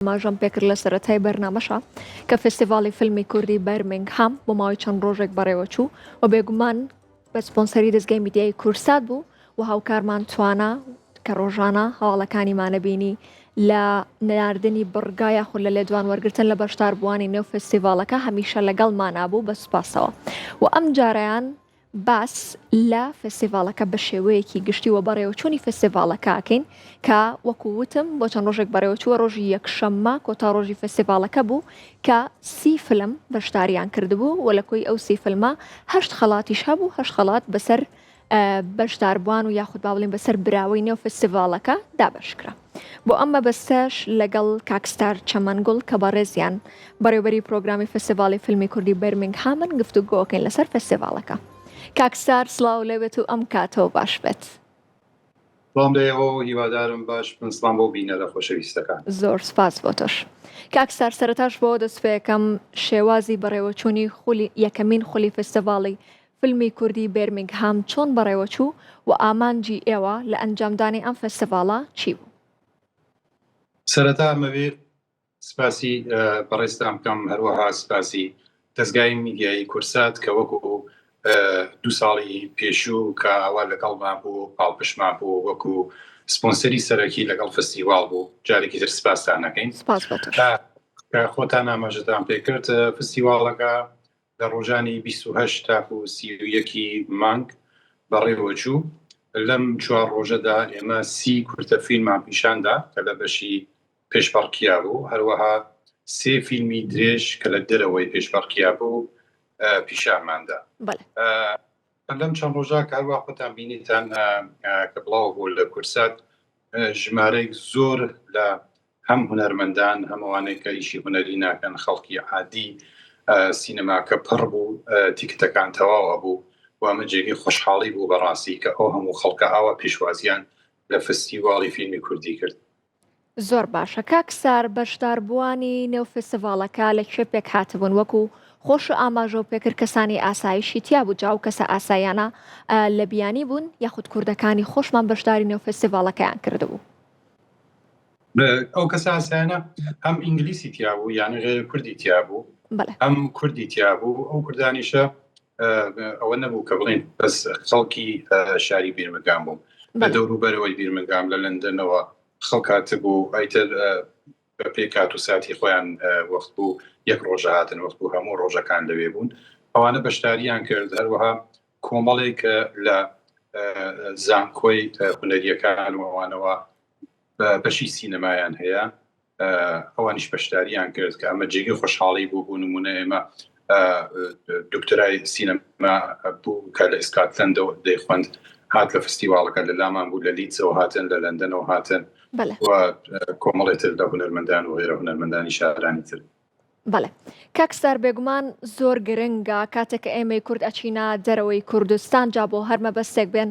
ئاماژەم پێکرد لە سەرەتای بەرنامەشا کە فێستیڤاڵی فیلمی کوردی بەرمینگهام بۆ ماوەی چەند ڕۆژێک بەڕێوەچوو و بێگومان بە سپۆنسەری دەزگای میدیایی کوردسات بوو و هاوکارمان توانا کە ڕۆژانە هەواڵەکانیمانە بینی لە ناردنی بڕگا یاخود لە لێدوان وەرگتن لە بەشداربووانی نێو فێستیڤاڵەکە هەمیشە لەگەڵمانا بوو بە سوپاسەوە و ئەم جارەیان باس لە فێستیڤاڵەکە بە شێوەیەکی گشتی و بەڕێوەچوونی فێستیڤاڵەکە ئەکەین کە وەکو وتم بۆ چەند ڕۆژێک بەڕێوەچووە ڕۆژی یەکشەممە کۆتا ڕۆژی فێستیڤاڵەکە بوو کە سی فلم بەشداریان کردبوو و لە کۆی ئەو سی فلمە هەشت خەڵاتیش هەبوو هەشت خەڵات بەسەر بەشداربووان و یاخود با بڵێین بەسەر براوەی نێو فێستیڤاڵەکە دابەشکرا. بۆ ئەم مەبەستەش لەگەڵ کاک ستار چەمەنگوڵ کە بەڕێزیان بەڕێوبەری پرۆگرامی فێستیڤاڵی فیلمی کوردی بەرمینگهامن گفتوگۆکەین لەسەر فێستیڤاڵەکە. کاک ستار سڵاو لێبێت و ئەم کاتەوە باش بێت. سڵام لە ئێوە و هیوادارم باش بن، سڵام بۆ بینەرە خۆشەویستەکان. زۆر سوپاس بۆ تۆش. کاک ستار سەرەتاش بەوە دەست پێکەم شێوازی بەڕێوەچوونی خولی یەکەمین خولی فێستیڤاڵی فیلمی کوردی بێرمینگهام چۆن بەڕێوەچوو و ئامانجی ئێوە لە ئەنجامدانی ئەم فێستیڤاڵە چی بوو؟ سەرەتا ئەمەوێ سپاسی بەڕێزتان بکەم، هەروەها سپاسی دەزگای میدیایی کورسات کە وەکو دوو ساڵی پێشوو کە ئاوا لەگەڵمان بوو، پاڵپشتمان بوو، وەکو سپۆنسەری سەرەکی لەگەڵ فستیواڵ بوو، جارێکی تر سپاستان ئەکەین. سپاس بۆ تۆش. کە خۆتان ئاماژەتان پێکرد فستیواڵەکە لە ڕۆژانی 28 تاکو 31 ی مانگ بەڕێوەچوو. لەم چوار ڕۆژەدا ئێمە سی کورتە فیلممان پیشاندا کە لە بەشی پێشبڕکیا بوو، هەروەها سێ فیلمی درێژ کە لە دەرەوەی پێشبڕکیا بوو پیشانماندا. لەم چەند ڕۆژە کە هەروە خۆتان بینیتان کە بڵاو بوو لە کورسات ژمارەیەک زۆر لە هەم هونەرمەندان هەم ئەوانەی کە ئیشی هونەری ناکەن خەڵکی عادی سینەماکە پڕ بوو تیکتەکان تەواو ئەبوو و ئەمە جێگەی خۆشحاڵی بوو بەڕاستی کە ئەو هەموو خەڵکە ئاوا پێشوازیان لە فستیواڵی فیلمی کوردی کرد. زۆر باشە کاک سار بەشداربووانی نێو فستیڤاڵەکە لە کوێ پێکهاتبوون وەکو خۆشت ئاماژەو پێکرد کەسانی ئاسایشی تیا بوو جا ئەو کەسە ئاساییانە لە بیانی بوون یاخود کوردەکانی خۆشمان بەشداری نێو فستیڤاڵەکەیان کردبوو؟ ئەو کەسە ئاسایانە هەم ئینگلیسی تیا بوو یعنی غێر کوردی تیا بوو هەم کوردی تیا بوو ئەو کوردانیشە ئەوە نەبوو کە بڵین بەس خەڵکی شاری بیرمەگان بووم لە دەوروبەرەوەی بیرمەگام لە لەندەنەوە خەڵکات بوو ئەیتر بە پێی کات و ساتی خۆیان وەخت بوو یەک ڕۆژە هاتن وەخت بوو هەموو ڕۆژەکان لەوێ بوون ئەوانە بەشداریان کرد هەروەها کۆمەڵێک لە زانکۆی هونەریەکان و ئەوانەوە بەشی سینەمایان هەیە ئەوانیش بەشداریان کرد کە ئەمە جێگەی خۆشحاڵی بوو بۆ نمونە ئێمە دکتۆرای سینەما بوو کە لە ئیسکاتلەندەوە دەیخوێند هات لە فستیواڵەکە لە لامان بوو لە لیدزەوە هاتن لە لەندەنەوە هاتن و کۆمەڵێ تر لە هونەرمەندان و غێرە هونەرمەندانی شارانی تر. بەڵێ کاک ستار بێگومان زۆر گرنگە کاتێک کە ئێمەی کورد ئەچینە دەرەوەی کوردستان جا بۆ هەر مەبەستێک بێن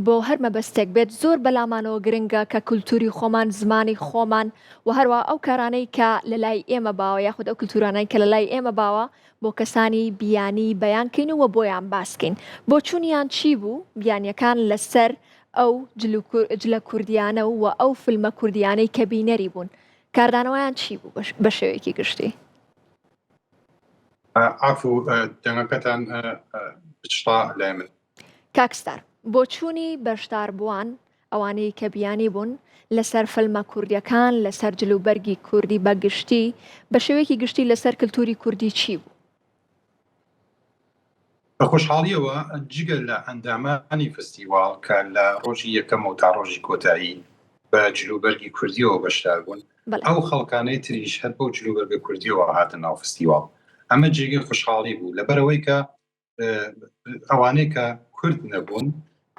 بۆ هەر مەبەستێک بێت زۆر بەلامانەوە گرنگە کە کولتوری خۆمان زمانی خۆمان و هەروە ئەو کارانەی کە لە لای ئێمە باوە یاخود ئەو کولتورانەی کە لە لای ئێمە باوە بۆ کەسانی بیانی بەیان کەین و بۆیان باس کەین بۆچونیان چی بوو بیانیەکان لەسەر ئەو جلە کوردیانە و ئەو فیلمە کوردیانەی کە بینەری بوون کاردانەوەیان چی بوو بە شێوەیەکی گشتی؟ عەفو دەنگەکەتان پچڕا لای من. کاک ستار، بۆچوونی بەشداربووان، ئەوانەی کە بیانی بوون، لەسەر فیلمە کوردییەکان، لەسەر جلوبەرگی کوردی بە گشتی، بە شێوەیەکی گشتی لەسەر کلتوری کوردی چی بوو؟ بە خۆشحاڵییەوە جگە لە ئەندامانی فستیواڵ کە لە ڕۆژی یەکەمەوە تا ڕۆژی کۆتایی بە جلوبەرگی کوردییەوە بەشدار بوون، ئەو خەڵکانەی تریش هەر بەو جلوبەرگە کوردییەوە هاتنە ناو فستیواڵ. ئەمە جێگەی خۆشحاڵی بوو، لەبەرئەوەی کە ئەوانەی کە کورد نەبوون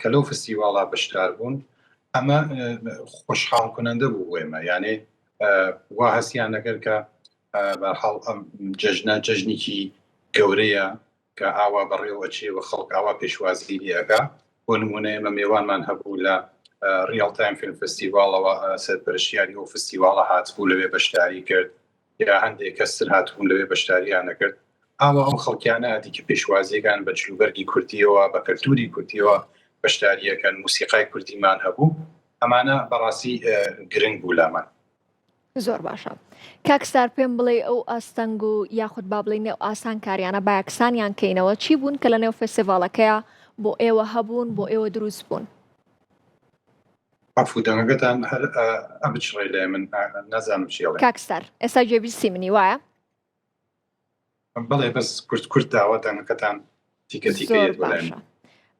کە لەو فستیواڵا بەشدار بوون، ئەمە خۆشحاڵ کنەندە بوو بۆ ئێمە، یانێ وا هەستیان دەکرد کە بەرحاڵ ئەم جەژنە جەژنێکی گەورەیە کە ئاوا بەڕێوە ئەچێ و خەڵک ئاوا پێشوازی لێ ئەکا. بۆ نموونە ئێمە مێوانمان هەبوو لە ڕیاڵ تایم فیلم فستیڤاڵەوە سەرپەرشتیاری ئەو فستیڤاڵە هاتبوو لەوێ بەشداری کرد یا هەندێک کەس تر هاتبوون لەوێ بەشداریان نەکرد. ئاوا ئەو خەڵکیانە ئەدی کە پێشوازیەکان بە جلوبەرگی کوردیەوە بە کەلتوری کوردیەوە بەشداریەکەن، موسیقای کوردیمان هەبوو، ئەمانە بەڕاستی گرنگ بوو لامان. زۆر باشە کاک ستار پێم بڵێ ئەو ئاستەنگ و یاخود با بڵێین ئەو ئاسانکاریانە با یەکسانیان کەینەوە چی بوون کە لە نێو فێستیڤاڵەکەیا بۆ ئێوە هەبوون بۆ ئێوە دروست بوون؟ عەفو دەنگەکەتان هەر ئەبچڕێ لای من نازانم چی ئەڵێن. کاک ستار ئێستا گوێبیستی منی وایە؟ بەڵێ بەس کورت کورت داوە دەنگەکەتان تیکە تیکە زۆر یەت بۆ لای من. باشە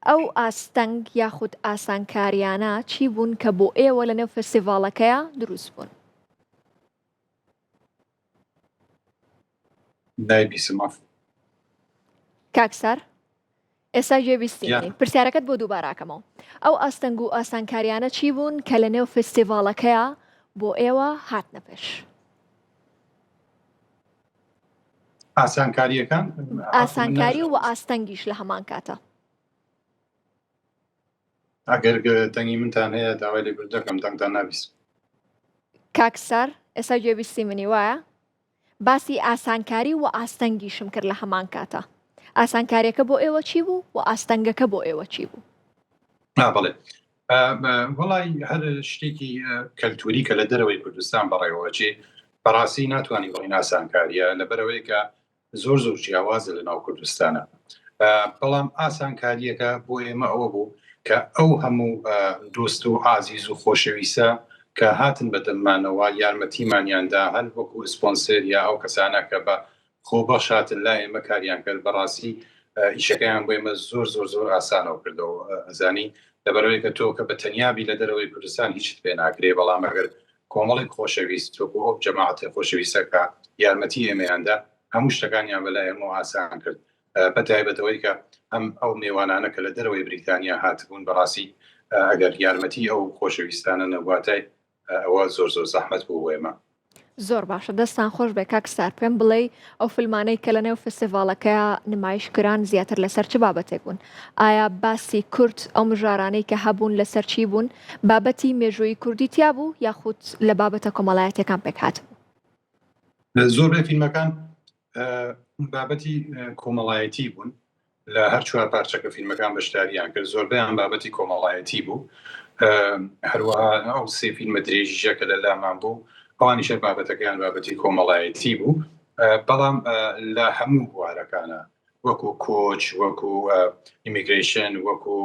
ئەو ئاستەنگ یاخود ئاسانکاریانە چی بوون کە بۆ ئێوە لە نێو فێستیڤاڵەکەیا دروست بوون؟ نایبیسم عەفو. کاک ستار ئێستا گوێ بیستی گیان. منی پرسیارەکەت بۆ دووباراکەمەوە ئەو ئاستەنگ و ئاسانکاریانە چی بوون کە لە نێو فێستیڤاڵەکەیا بۆ ئێوە هاتنە پێش؟ ئاسانکاریەکان ئاسانکاری و ئاستەنگیش لە هەمان کاتە. ئەگەر دەنگی منتان هەیە داوای لێبوردن دەکەم دەنگتان نابیستم. کاک ستار ئێستا گوێبیستی منی وایە؟ باسی ئاسانکاری و ئاستەنگیشم کرد لە هەمان کاتا. ئاسانکاریەکە بۆ ئێوە چی بوو و ئاستەنگەکە بۆ ئێوە چی بوو؟ بەڵێ وەڵای هەر شتێکی کەلتوری کە لە دەرەوەی کوردستان بەڕێوەچێ بەڕاستی ناتوانانی بڵین ئاسانکاریە لەبەرەوەی کە زۆر زۆر جیاوازە لە ناو کوردستانە بەڵام ئاسانکاریەکە بۆ ئێمە ئەوە بوو کە ئەو هەموو دۆست و ئازیز و خۆشەویستە کە هاتن بە دەممانەوە یارمەتیمانیاندا هەر وەکو سپۆنسێر یا ئەو کەسانە کە بە خۆبەخش هاتن لای ئێمە کاریان کرد بەڕاستی ئیشەکەیان بۆ ئێمە زۆر زۆر زۆر ئاسانەوە کردەوە ئەزانی لەبەرەوەی کە تۆ کە بە تەنیا بی لە دەرەوەی کوردستان هیچت پێ ناکرێ بەڵام ئەگەر کۆمەڵێک خۆشەویست وەکو ئەو جەماعەتە خۆشەویستە کە یارمەتی ئێمەیاندا هەموو شتەکانیان بەلای ئێمەوە ئاسان کرد بە تایبەتەوەی کە ئەم ئەو مێوانانە کە لە دەرەوەی بریتانیا هاتبوون بەڕاستی ئەگەر یارمەتی ئەو خۆشەویستانە نەبواتای ئەوە زۆر زۆر زەحمەت بوو بۆ ئێمە. زۆر باشە دەستان خۆش بێ کاک ستار پێم بڵێی ئەو فیلمانەی کە لەنێو فستیڤاڵەکەیا نمایش کران زیاتر لەسەر چ بابەتێک بوون؟ ئایا باسی کورد ئەو مژارانەی کە هەبوون لەسەر چی بوون؟ بابەتی مێژوویی کوردی تیا بوو یاخود لە بابەتە کۆمەڵایەتیەکان پێک هاتبوو؟ زۆربەی فیلمەکان بابەتی کۆمەڵایەتی بوون لە هەر چوار پارچەکە فیلمەکان بەشداریان کرد زۆربەیان بابەتی کۆمەڵایەتی بوو هەروەها ئەو سێ فیلمە درێژیشە کە لە لامان بوو ئەوانیشە بابەتەکەیان بابەتی کۆمەڵایەتی بوو بەڵام لە هەموو بوارەکانە وەکو کۆچ وەکو immigration وەکو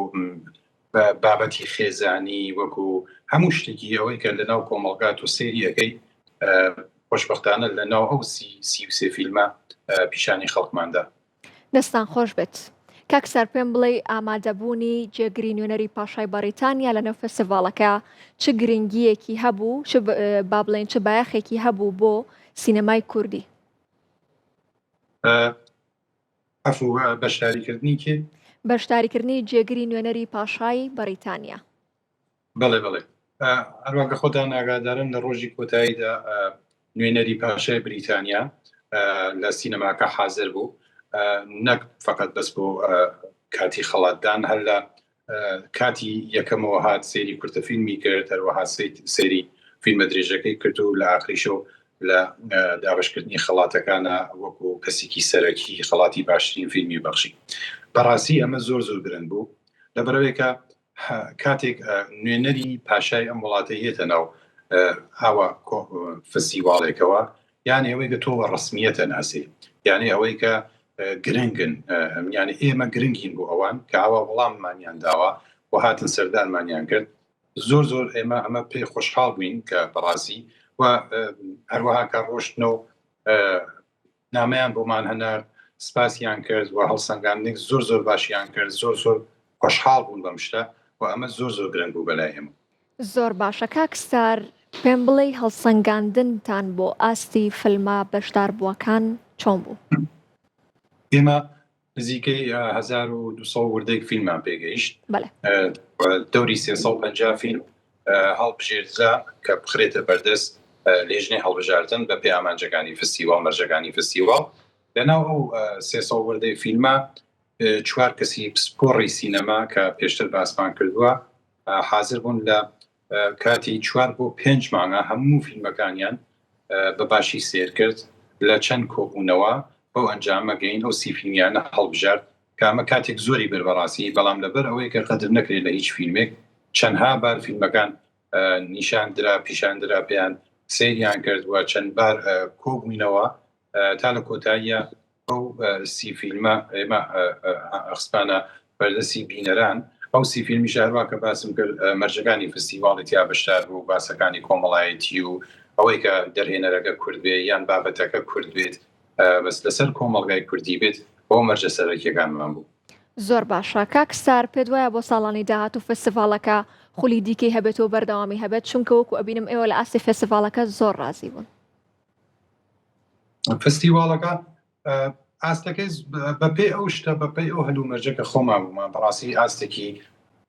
بابەتی خێزانی وەکو هەموو شتێکی ئەوەی کە لەناو کۆمەڵگا تۆ سەیری ئەکەی خۆشبەختانە لەناو ئەو 33 فیلمە پیشانی خەڵکماندا. دەستان خۆش بێت. کاک سار پێم بڵێی ئامادەبوونی جێگری نوێنەری پاشای بەڕیتانیا لەنێو فێستیڤاڵەکە چ گرنگییەکی هەبوو، چ با بڵێین چ بایەخێکی هەبوو بۆ سینەمای کوردی؟ عەفو بەشداریکردنی کێ؟ بەشداریکردنی جێگری نوێنەری پاشای بەڕیتانیا. بەڵێ بەڵێ هەروە کە خۆتان ئاگادارن لە ڕۆژی کۆتاییدا نوێنەری پاشای بریتانیا لە سینەماکە حاضر بوو نەک فقط بەس بۆ کاتی خەڵاتدان هەر لە کاتی یەکەمەوە هات سەیری کورتە فیلمی کرد هەروەها سەیری فیلمە درێژەکەی کرد و لە ئاخریشەوە لە دابشکردنی خەڵاتەکانە وەکو کەسێکی سەرەکی خەڵاتی باشترین فیلمی بەخشی بەڕاستی ئەمە زۆر زۆر گرنگ بوو لەبەرەوەیکە کاتێک نوێنەری پاشای ئەم وڵاتە یەتە ناو ئاوا فستیواڵێکەوە یان ئەوەی کە تۆ بە ڕسمیەتە ناسی یعنی ئەوەی کە گرنگن یعنی ئێمە گرنگین بۆ ئەوان کە ئاوا وەڵاممانیان داوە و هاتن سەردانمانیان کرد زۆر زۆر ئێمە ئەمە پێ خۆشحاڵ بووین کە بەڕاستی و هەروەها کە ڕۆشتنەوە نامەیان بۆمان هەنارد سپاسیان کرد و هەڵسەنگاندنێک زۆر زۆر باشیان کرد زۆر زۆر خۆشحاڵ بوون بەم شتە و ئەمە زۆر زۆر گرنگ بوو بەلای ئێمە. زۆر باشە کاک ستار پێم بڵێی هەڵسەنگاندنتان بۆ ئاستی فلمە بەشداربووەکان چۆن بوو؟ ئێمە نزیکەی 1200 وردەیەک فیلممان پێگەیشت دەوری 350 فیلم هەڵبژێردرا کە بخرێتە بەردەست لێژنەی هەڵبژاردن بە پێ ئامانجەکانی فستیواڵ مەرجەکانی فستیواڵ لەناو ئەو 300 وردەی فیلمە چوار کەسی پسپۆڕی سینەما کە پێشتر باسمان کردووە حاضر بوون لە کاتی چوار بۆ پێنج مانگە هەموو فیلمەکانیان بە باشی سێر کرد لە چەند کۆبوونەوە بەو ئەنجامە گەین ئەو سی فیلمیانە هەڵبژارد کە ئەمە کاتێک زۆری بر بەڕاستی بەڵام لەبەر ئەوەی کە قەدر نەکرێت لە هیچ فیلمێک چەندها بار فیلمەکان نیشان درا پیشان درا پێیان. سەیریان کرد و چەند بار کۆبووینەوە تا لە کۆتاییە ئەو سی فیلمە ئێمە خستمانە بەردەستی بینەران. ئەو سی فیلمیشە هەروا کە باسم کرد مەرجەکانی فستیواڵی تیا بەشدار بوو، باسەکانی کۆمەڵایەتی و ئەوەی کە دەرهێنەرەکە کورد بێ یان بابەتەکە کورد بێت بەس لەسەر کۆمەڵگای کوردی بێت بەو مەرجە سەرەکیەکانمان بوو. زۆر باشە کاک ستار پێت وایە بۆ ساڵانی داهاتوو فستیڤاڵەکە خولی دیکەی هەبێت و بەردەوامی هەبێت چونکە وەکو ئەبینم ئێوە لە ئاستی فستیڤاڵەکە زۆر ڕازی بوون. فستیواڵەکە ئاستەکەی بەپێی ئەو شتە بەپێی ئەو هەلومەرجە کە خۆمان بوومان بەڕاستی ئاستێکی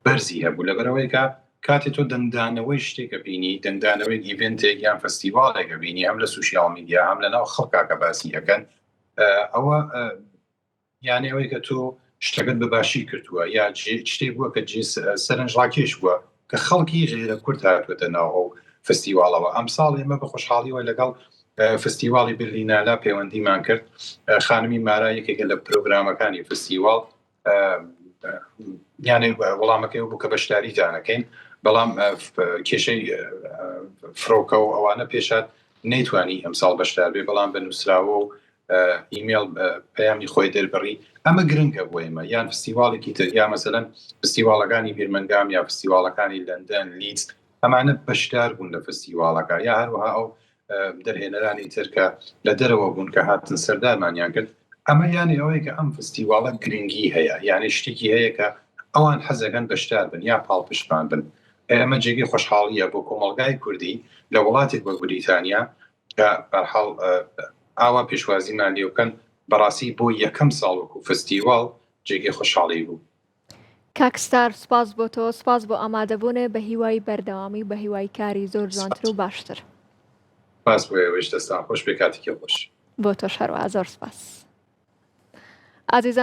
بەرزی هەبوو لەبەرەوەی کە کاتێ تۆ دەنگدانەوەی شتێکە بینی دەنگدانەوەی event ێک یان فستیواڵێکە بینی هەم لە social media هەم لە ناو خەڵکا کە باسی ئەکەن ئەوە یانێ ئەوەی کە تۆ شتەکەت بە باشی کردووە یا شتێک بووە کە جێ سەرنجڕاکێش بووە کە خەڵکی غێرە کورد هاتووەتە ناو ئەو فستیواڵەوە. ئەمساڵ ئێمە بە خۆشحاڵیەوە لەگەڵ فستیواڵی برلینالا پەیوەندیمان کرد. خانمی مارا یەکێکە لە پرۆگرامەکانی فستیواڵ یانێ وەڵامەکەی بوو کە بەشداریتانەکەین بەڵام کێشەی فڕۆکە و ئەوانە پێشات نەیتوانی ئەمساڵ بەشدار بێ بەڵام بە نووسراوە و ئیمێڵ پەیامی خۆی دەربڕی ئەمە گرنگە بۆ ئێمە یان فستیواڵێکی تر یا مەسەلەن فستیواڵەکانی بیرمنگام یا فستیواڵەکانی لەندەن لیدز ئەمانە بەشدار بوون لە فستیواڵەکە یا هەروەها ئەو دەرهێنەرانی تر کە لە دەرەوە بوون کە هاتن سەردارمانیان کرد ئەمە یانی ئەوەیە کە ئەم فستیواڵە گرنگی هەیە یعنی شتێکی هەیە کە ئەوان حەزەکەن بەشدار بن یا پاڵپشتمان بن ئەمە جێگەی خۆشحاڵیە بۆ کۆمەڵگای کوردی لە وڵاتێک وەک بریتانیا کە بەرحاڵ ئاوا پێشوازیمان لێ بکەن بەڕاستی بۆ یەکەم ساڵ وەکو فستیواڵ جێگەی خۆشحاڵی بوو. کاک ستار سوپاس بۆ تۆ سوپاس بۆ ئامادەبوونێ بە هیوای بەردەوامی و بە هیوای کاری زۆر جوانتر و باشتر. سوپاس بۆ ئێوەیش دەستان خۆش بێ کاتێکی خۆش. بۆ تۆش هەروەها زۆر سوپاس ئازیزان.